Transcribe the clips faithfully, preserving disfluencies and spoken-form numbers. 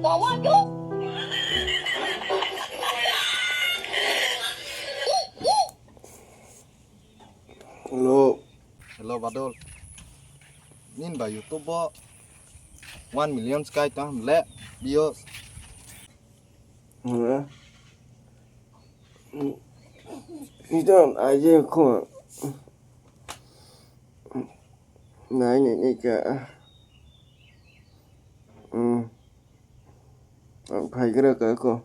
Hello. Hello, Badol. Nin ba YouTube o one million sky tang le views. Ora. Idan aje ko. Nai ne ne ka. Hmm. Ang phaigra ka ko.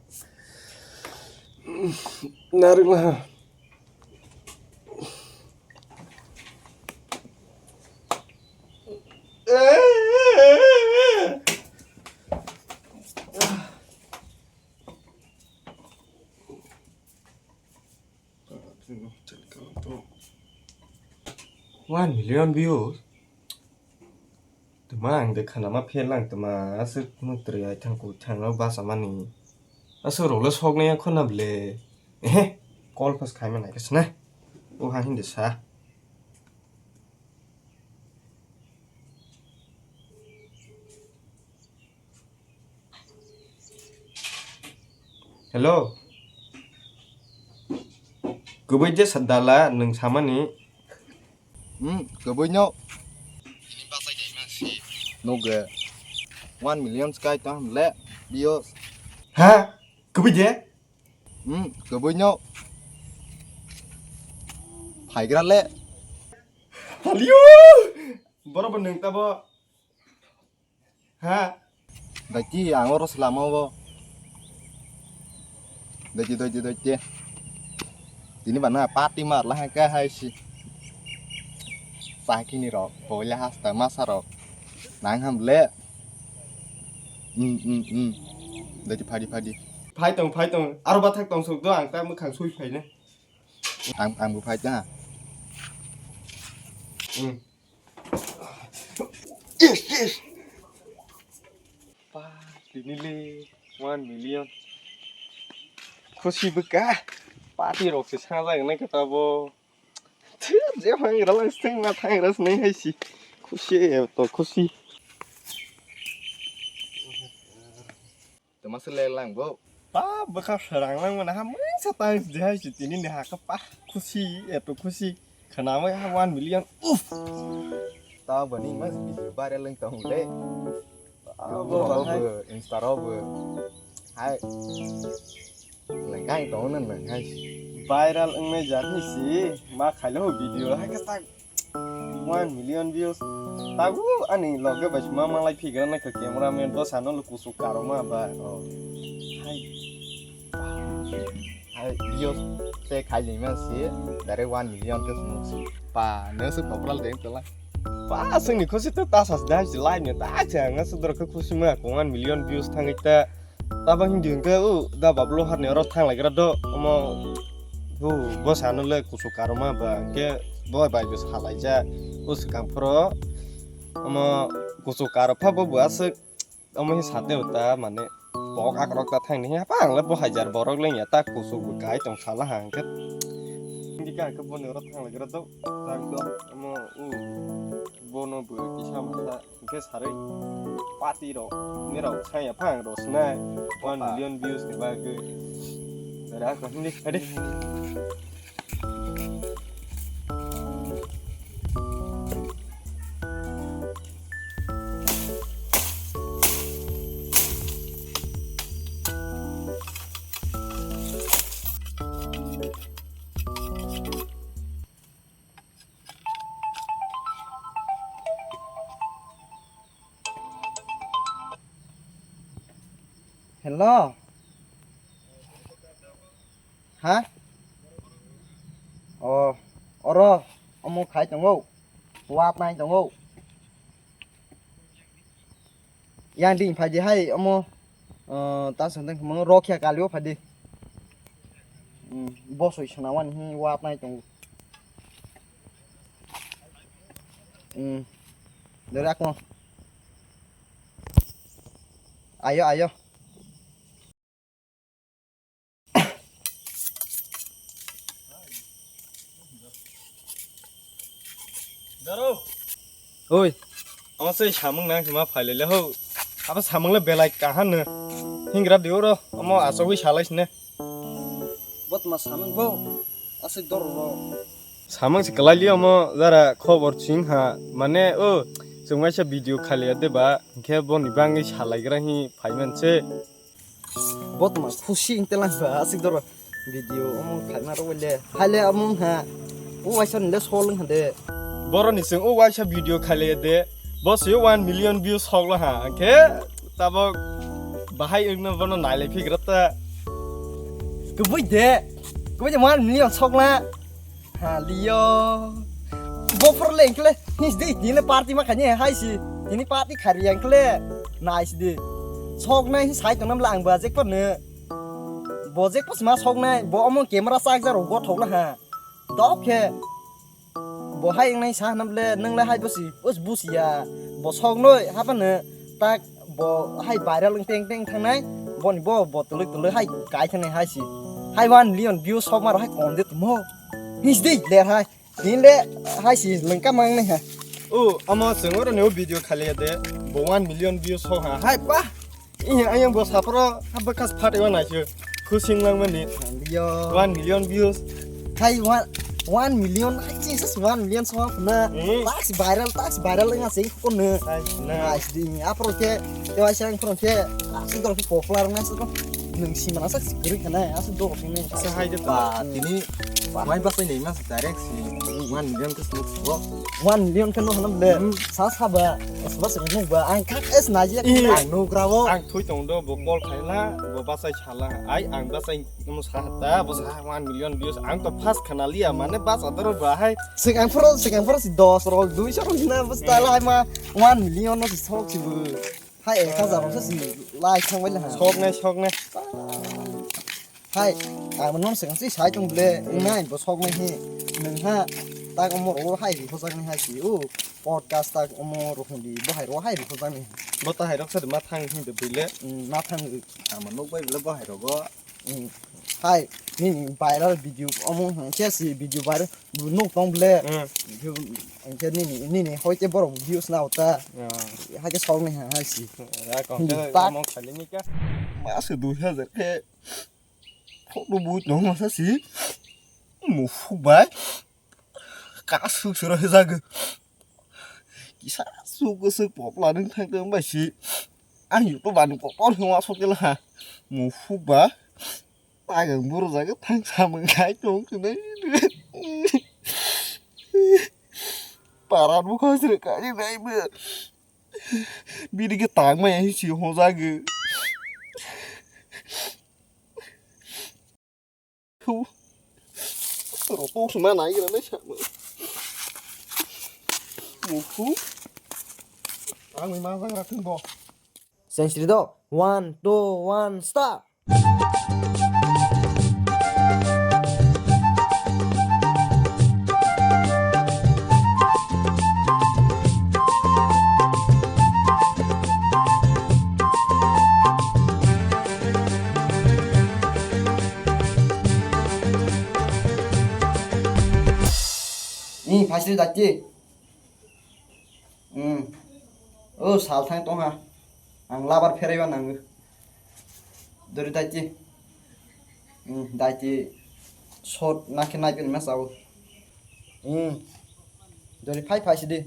Narikla. One million views. Tuma ang de khana ma phel lang tuma aswk mutri ai thang ku thang no basa mani. Aswk rok le sok ne khona ble. Ehe, call pas khai ma nai ka sna. O ha hindi sa. Hello. Kubui je sadala nung samani. Hmm, kubui no. Nuge one million sky tang le views. Ha? Kubui je? Hmm, kubui no. Phaigra le. Halio. Boro bo nung tabo. Ha? Daiki ang oro selama bo. Daiki, daiki, daiki. Tini bana party mar la ka hai si. Sakini rok, boila hasta masa rok. Nang ham le. Hmm, hmm, hmm. Daiki phadi, phadi. Phai tong, phai tong. Aro bathak tong sok do ang ta mukhang sui phai ne. Ang, ang bo phai ta. Hmm. Yes, yes. Pa, tini le one million. Khusi bwkha. Party rok se sajak nai kha tabo. Thir je phang ra lang sing ma thang ra snai hai si. Khusi to khusi. Tama se le lang bo. Pa bwkha serang lang mana ha mungsa tang je hai si tini ne ha ka pa khusi eto khusi khana mai ha one million. Uff. Ta bani mas video viral lang tong le. Abo bo bahai. Insta ro bo. Hai. Lang kai tong nan lang hai. Viral wngnai jat ni si ma khailo video hai ka tak. One million views. Tabu ani loge bai sima malai phigra naikha cameraman bo sano lo kusu karoma ba. Oh. Hai. Hai views se khai jai man si. Dare one million ke sumuk si. Pa ne su viral de tola. Pa singni khusi to ta sas dai si live ne ta cha nga su dor khe khusi ma ko one million views thangik ta. Tabo hindi hwnkhe o da Bablu harni oro thang lai gra do omo bo bo sano le kusu karoma ba hwnkhe bo bai bo salaijak o swkang phoro omo kusu karo pha bo bo aswk omo hi sate uta mane pok akrok ta thang ni ha pa ang le bo hajar borok le ya ta kusu bo kai tong sala ha hwnkhe hindi ka hwnkhe boni oro thang lai gra do tak do omo o bono bo kisa masa. Hingke saroi party rok, nirok saya phang rok sinai one million views ni bagwi. Dara ko hindi, ade. Hello. Ha? Oh, oro omo khai tongo. Wap nai tongo. Yang ding phai di hai omo, eh, ta sandeng khamang rokya kalio phai di. Hmm, bosoi sanawan hi wap nai tongo. Hmm. Dere akmo. Ayo, ayo. Daro. Oi. Ama se samung nang ma phailele ho. Abo samung le belai kahan no. hingra di oro, omo achogwi salai sine. Bo tma samung bo, aswk doro ro. Samung se kwlai li omo jara khobor ching ha, mane o chwng waisa video khali ya de ba, hinkhe boni bangwi salaigra hi phaiman se. Bo tma khusi hing telang ba, aswk doro video omo khaima rok le. Haile omo ha, o waisa ni le sol wng ha de. Boroni chwng o waisa video khali ya de, bo se one million views hok la ha, hinkhe tabok bahai wngno bono nailai phigra ta. Kubui de, kubui de one million sok la. Ha, liyo. Bo phor le engkle, his de, tini party ma khanye, hai si. Tini party khari engkle, nice de. Sok nai hi sai tongnam la ang ba jek pa ne. Bo jek pa ma sok nai, bo omo camera sa jak ro go thok la ha. Dok khe. Bo hai wngnai sa hwnam le, nwng le hai bosi, us busi ya. Bo sok noi, hapano tak bo hai viral wng teng teng thangnai, boni bo, bo tului tului hai kai thangnai hai si. Hai one million views sok maro hai kom de tumo. His de ler hai. Tin le hai si lengka mang nai ha. O, amo chwng oro ni o video khali ya de, bo one million views sok ha. Hai pa. Iya, ayang bo sapro, ha bekas phat ewa naisyo. Khusing lang mani. Yo. One million views. Hai one, one million, hai Jesus, one million sama puna. Hmm. Tax viral, tax viral nga sing kono. Hai, na. Hai, sidi, apro ke, te wa sang pro ke, asik dor popular nga sik. Nung si mana sak sikri kana, asik dor sing ne. Sa hai de ba, tini, wai ba sai nei mas direct si, one million ke smoke bo. One million ke no hanam le. Hmm. Sa sa ba, as ba sing nuk ba, ang kak es na je, ang nuk ra bo. Ang thui tong do, bo call khaila, bo ba sai Hala, ai ang bachai omo sa ta, bo sa one million views, ang to first khana liya, mane bachadoro ba hai. Swkang phoro, swkang phoro si dos rok, duiso rok hina, bus ta lai ma one million no si sok si bu. Hai ek hazar rok si like thang bai la ha. Sok nai, sok nai. Hai, ang non swkang si sai tong ble, nai bo sok nai hi. Nung ha, tak omo ro hai ri khojak nai hai si. U, podcast tak omo ro hundi, bo hai ro hai ri khojak nai. Bo ta hai rok sa ma thang hin de bile. Mm, ma thang. Ama nuk bai bile bo hai rogo. Mm. Hai, nini viral video omo hwnkhe si video viral nuk tong ble. Mm. Video hwnkhe nini, nini hoite borok views na uta. Ya. Hai khe sok ni ha, hai si. Ya, kok Hindi khe tak. Mo khali ni ka. Ma se dui hajar khe. Photo bui tong ma sa si. Mo phuk bai. Kasuk suro he jaga. Kisa suk suk popla nung thang tong bai si. Ang YouTube bani popol hung asok kela ha. Mo phuk ba. Tagang buru jaga thang samung khai tong kene. Paran bu khosre kari nai bu. Biri ke tang mai si ho jaga. Thu. Rotong sima nai gira nai sama. Mukhu. Ang mai ma jagra thung bo. Sensri do. One, two, one, start. Ni phaisri dakti. Hmm. O sal thang tongha. Ang labar pheraiba nango. Dori daiti. Hmm, daiti shot nakhe naipen ma sao. Hmm. Dori phai phai sidi.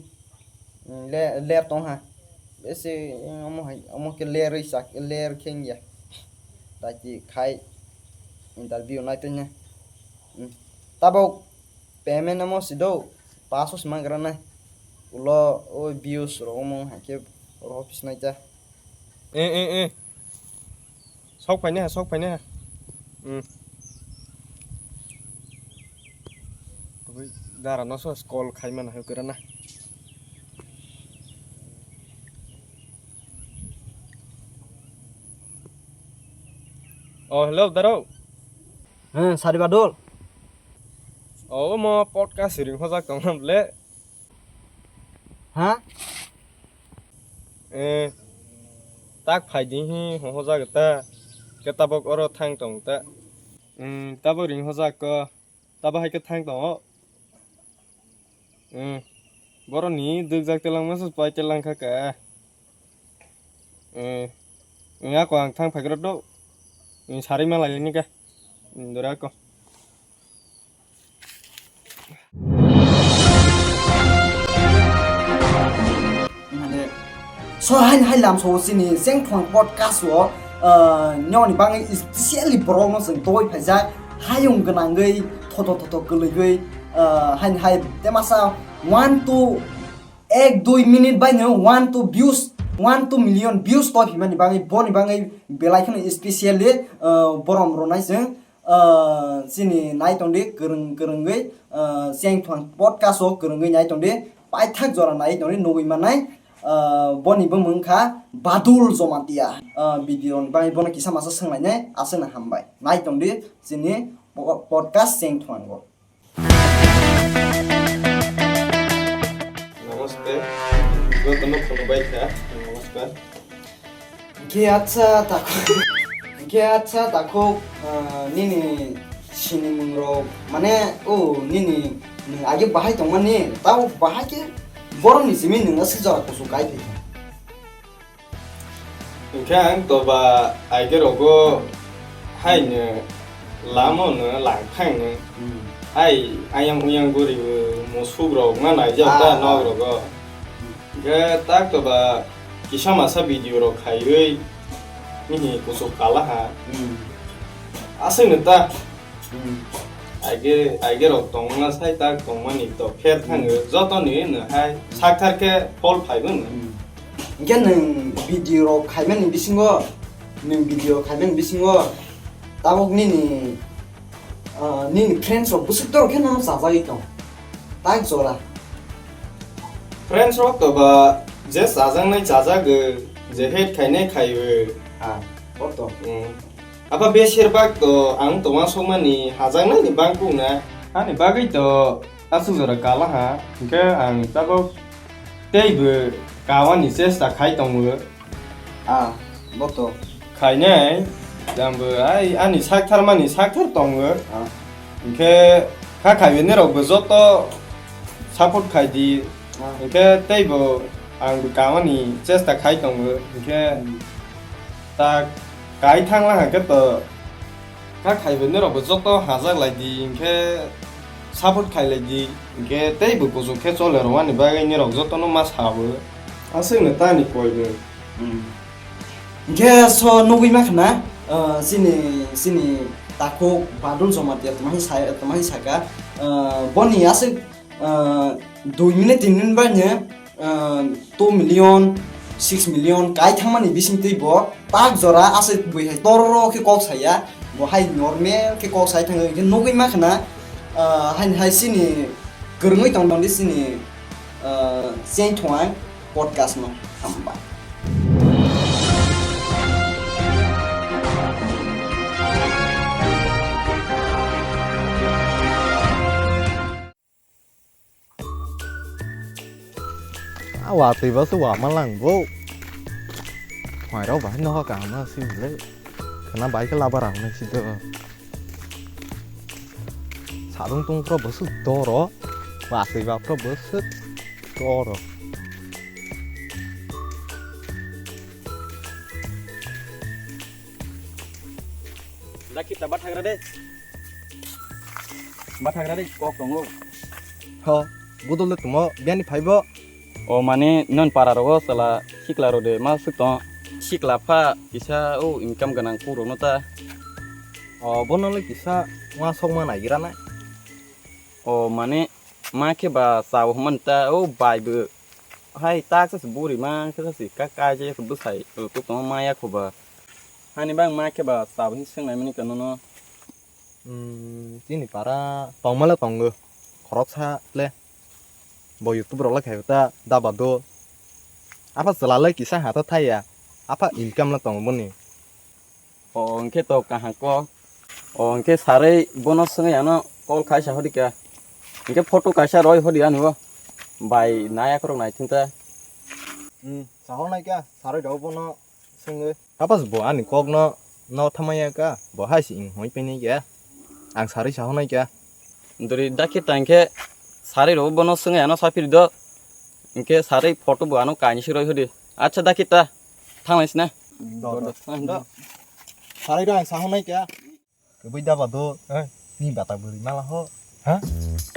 Hmm, le ler tongha. Besi, hmm, omo hai, omo ke ler sak, ler khengya. Daiti khai interview naipen na. Hmm. Tabok payment omo sido. Paso se mangra nai. Ulo o views rok omo hai khe rw pis nai ta. Eh, eh, eh. Sok phai nai ha, sok phai nai ha. Hmm. Dara no so call khai mana hai kera na. Oh, hello, Daro. He, sari badol. Oh, omo podcast ring hojak tong le. Ha? Eh, tak phai di hi, ho hojak ta. Ke tabok oro thang tong ta. Hmm, tabok ring hojak ko. Tabok hai ke thang tong o. Hmm. Boro ni duk jak telang masa pai telang kha ka. Eh, Ako ang thang phaikrok do. Sari ma lai ni ka. Dora ko. Mane, so hain hai lam so chini Chengthwng podcast o, ah, nyoni bangwi specially borok no chwng twi phaijak, hayung gwnangwi thoto thoto kwlwigwi, ah, hain hai temasa one to ek dui minute bai no one to views, one to million views twi phimani bangwi, boni bangwi belai kheno specially, ah, borom rwnai chwng. Ah, chini nai tongdi kwrwng kwrwngwi, ah, Chengthwng podcast o kwrwngwi nai tongdi, paithak jora nai tongdi nugwi manai, ah, boni bumung kha Badul Jomatia. Ah, video ni bagwi bono kisa masa swnglainai, aswkno hambai. Nai tongdi chini po-, podcast Chengthwng o. Namaste. Jotono khulumbai kha. Namaskar. Hingke acha takhuk, hingke acha takhuk, ah, nini sinimung rok, mane, o, nini, nwng age bahai tongmani, tamo bahai khe borokni simi nwng aswk jora kuchuk kai phaikha. Hingke ang toba age rogo haino lamo no langphang no. Hmm. Hai ayang uyang guri musuk rok ma naijak ta, ah, nok rogo. Hmm. Hingke tak toba kisa masa video rok khaiwi mihi kuchuk kala ha. Hmm. Aswk no ta. Hmm. Age, age rok tongma sai tak tongmani to pher thango. Hmm. Joto ni no hai sakthar khe phol phaibo no. Hmm. Hingke nwng video rok khaimani bisingo, nwng video khaimani bisingo tabuk nini, ah, nini friends rok bwswk torok khe nono chajagwi tong. Tak jora. Friends rok to ba je chajaknai chajago, je hate khainai khaio. Ah, o to. Hmm. Abo beshirbak to ang tongma sokmani hajaknaini bangkuk na. Ani bagwi to aswk jora kala ha, hingke ang tabuk teibo kawani chesta khai tongo. Ah, bo to. Khainai, jangbo ai ani saktharmani sakthar tongo. Ah. Hingke kha khaibini rokbo joto support khai di. Ah. Hingke teibo ang bo kamani chesta khai tongo. Hingke, hmm, ta kai thangla hingke to kha khaibini rokbo joto hajak lai di, hingke support khai lai di, hingke teibo kuchuk khe chole rwani bagwi nirok jotono ma sabo. Aswkno tani koino. Hmm. Hingke so nugwi ma khna, ah, chini, chini takhuk Badul Jomatia tongma hai sa-, tongma hai saka, ah, boni aswk, ah, dui minute, tin minute bai no, ah, two million, six million kai thangmani bising twi bo tak jora aswk bui hai tororo khe kok saya, bo hai normal khe kok sai thango, hingke nugwi ma khna, ah, haini hai chini kwrwngwi tong tong di chini, ah, Chengthwng podcast no. Hambai. A watwi ba se wama lang bo. Hwnwi rok bahai nohor kaham ma simi le. Khwna bai khe laba rang nai si do. Sadung tung pro bwswk doro. Watwi ba pro bwswk doro. Da kita bathagra de. Bathagra de kok tongo. Ho, budol de tumo, biyani phaibo. O mane non para rogo sala sikla rode ma suk tong. Sikla pha kisa o income ganang kuro no ta. O bono le kisa wa sok ma naigira na. O mane ma khe ba chao hwnmani ta o bai bo hai tak sa se buri ma khe sa se ka kai je bwsai tuk tong ma ya kho ba. Hani bang ma khe ba chao hin seng nai mani ka nono. Hmm, chini para tongma le tongo khoroksa le bo YouTube rok le khai ta daba do. Apha chwla le kisa ha ta thai ya. Apha income le tongo boni. O, hwnkhe to kaham kok. O, hwnkhe sarwi bono swngwi ano call khaisa hodi kha. Hwnkhe photo kaisa roi hodi ani bo. Bai nai akhorok nai thung ta. Hmm, sahor nai kha, sarwi rok bono swngwi. Hapas bo ani kok no, no thamaya kha, bo hai si hoi peni kha. Ang sarwi sahor nai kha. Dori dakhe tang khe sarwi rok bono swngwi ano saphiri do. Hwnkhe sarwi photo bo ano kainwi se roi hodi. Acha dakhe ta, thanglai sina. Do, do. Sarai do, ang sahonai kya? Kwbui daba do. Hai. Ni bata bwrwi mala ho. Ha?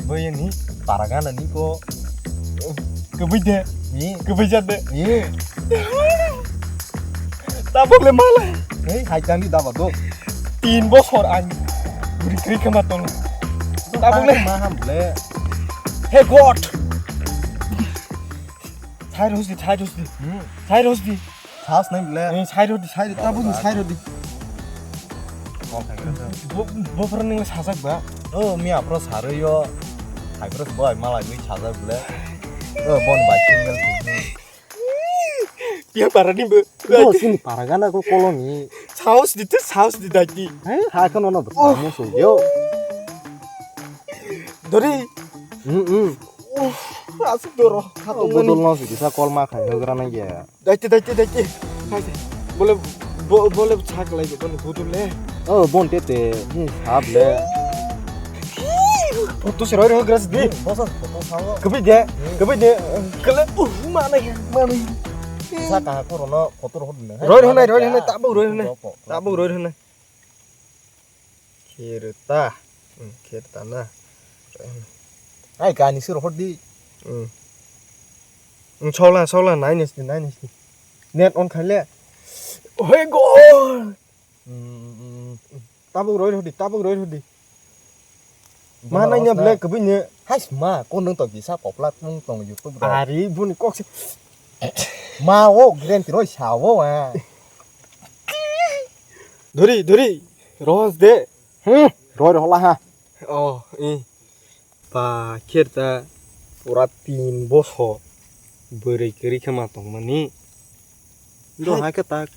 Bui ni? Para gana ni ko. Kwbui de. Ni? Kwbui ja de. Ni? Tabuk le mala. Hei, hai tang ni daba do. Tin bosor ang bwrwi kwrwi khe ma tong. Tabuk le. Ma ham le. Hey God. Thai rosdi, thai rosdi. Hmm. Thai rosdi. Thas nai le. Eh, thai rosdi, thai rosdi. Tabuk ni thai rosdi. Bo, bo phara nung sajak ba? Oh, mi aphro sarui yo. Thai phro boy malai wi sajak le. Oh, bon bai single. Pia para ni bo. Bo sini para gana ko koloni. Saos di te, saos di dagi. Hai, ha kono no. Oh. Mo so yo. Dori. Hmm, hmm. Oh, asuk doro. Khato bodol no sidi sa kol ma khai hogra na ya. Daite, daite, daite. Daite. Bole, bo-, bole sak lai, bole budul le. Oh, bon te te, hmm, sab le. Photo se roi roi gras di. Bosa photo sao. Kabi de, kabi de. Kala, uh, mana ya, mana ya. Sa ka ko rono photo ro hodne. Roi roi nai, roi roi nai, tabuk roi roi nai. Tabuk roi roi nai. Kherta. Hmm, kherta na. Ai, kani sir hor di. Hmm. Hmm, sola, sola, nai nes di, nai nes di. Net on khai le. Hoi go! Hmm, hmm, hmm. Tabuk roi rodi, tabuk roi rodi. Ma nai nya black ke bini. Hai ma, ko nung to gisa popla tung tong YouTube ro. Ari buni kok se. Ma o, guarantee roi sa o, ah. Dori, dori, rohos de. Hmm, roi rohla ha. Oh, i. Pa kherta pura tin boso bwrwi kwrwi khe ma tongmani. Do hai. Hai khe tak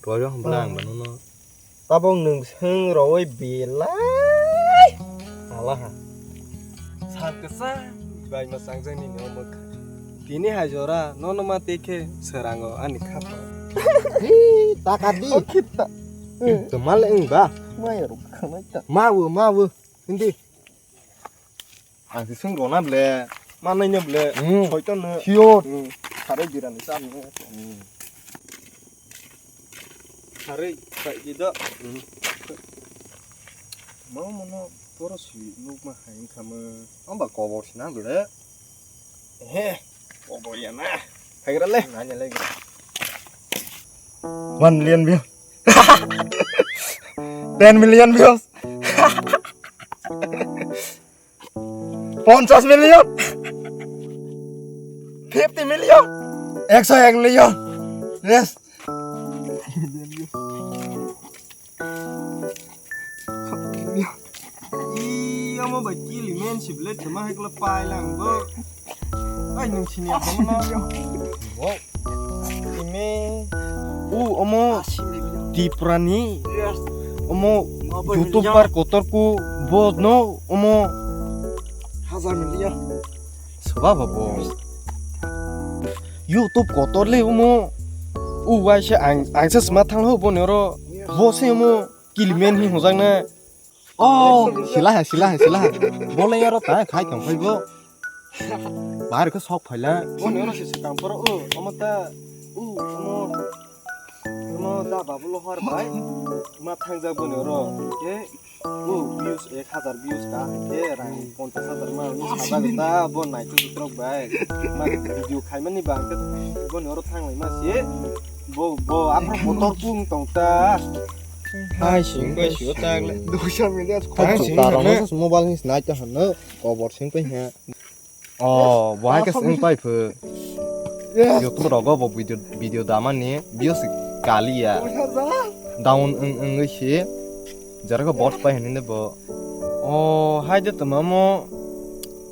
roi rohom bwla ang bano no. Tabok nwng swng rowoi belai. Alaha. Sal kwchang bai ma changjani ni omo kha. Tini hai jora nono ma tei khe swrango ani khapang. Hi, taka di. O khita. Tongmale wng ba. Maya rok khanai ta. Mawo, mawo. Hindi. Ang se swng rona ble. Manai ne ble. Hmm. Soiton no. Sure. Hmm. Kharoi birani cham ne. Hmm. Kharwi khaidi do. Mo mono poro si nukma hai wngkha mo. Amba kobor sina bwle. He, kobor ya na. Haigra le. Nanya le. One million view. Ten million views. Ponchas million. Fifty million. Ekso ek million. Yes. Ih, omo bai kili men si belai tongma hai kla pai lang bo. Ai, nung sini apa mana? Wow. Ime. U, omo Tripura ni. Omo YouTuber kotor ku bo no omo. Hajar million. Soba ba bo. YouTube kotor le omo. U waisa ang, angsa sma thang ho bo nero. Bo se omo kili men hi hojak na. Oh, sila ha, sila ha, sila ha. Bo le yaro ta khai tong khai bo. Bahar khe sok phaila. Bo nero se se kam poro o, omo ta, u, omo, omo da babu lo har bai. Ma thang jak bo nero. Ke, u, views ek hajar views ka, ke rang ponchas hajar ma, u sajak ta, bo nai tu trok bai. Ma video khai mani bang ke, bo nero thang lai ma se. Bo, bo, aphro motor pung tong ta. Hai, sing bai sio tak le. Dusha million. Hai, sing ta rong ne. Mobile ni snai ta hano. Kobor sing pai ha. Oh, bo hai khe sing pai phu. Yes. YouTube rogo bo video, video damani. Views kali ya. Down wng, wngwi si. Jara khe boss pai hini bo. Oh, hai de tama mo.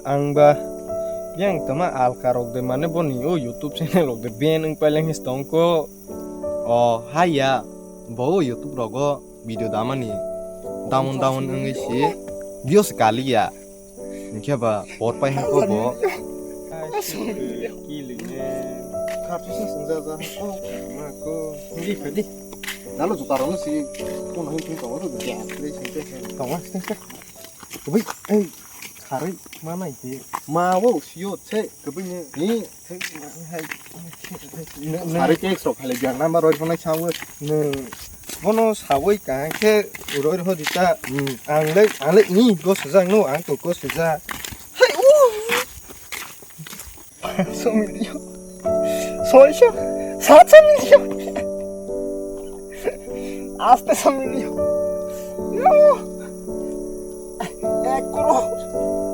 Ang ba. Yang tama alka rok de mane bo ni o YouTube channel rok de ban wng pai lang his tong ko. Oh, hai ya. Bo o YouTube rogo. Video damani down down wngwi si views kali ya. Hinkhe ba por pai hangko bo. Kili ne. Kharpisa sungja ja. Oh, ma ko. Di di. Nalo juta rong si. Kono hin tongo ro de. Tongo sing sing. Ui, ei. Harwi manai de. Ma wo siyo che kabini. Ni. Harwi ke extra phale biang number roi phone sawo. Ne. Bono sawi ka ke roi ho dita. Ang le ang le ni go sejang no ang to go seja. Hai u. Somilio. Soisho. Sacha milio. Aste somilio. No. Ek crore.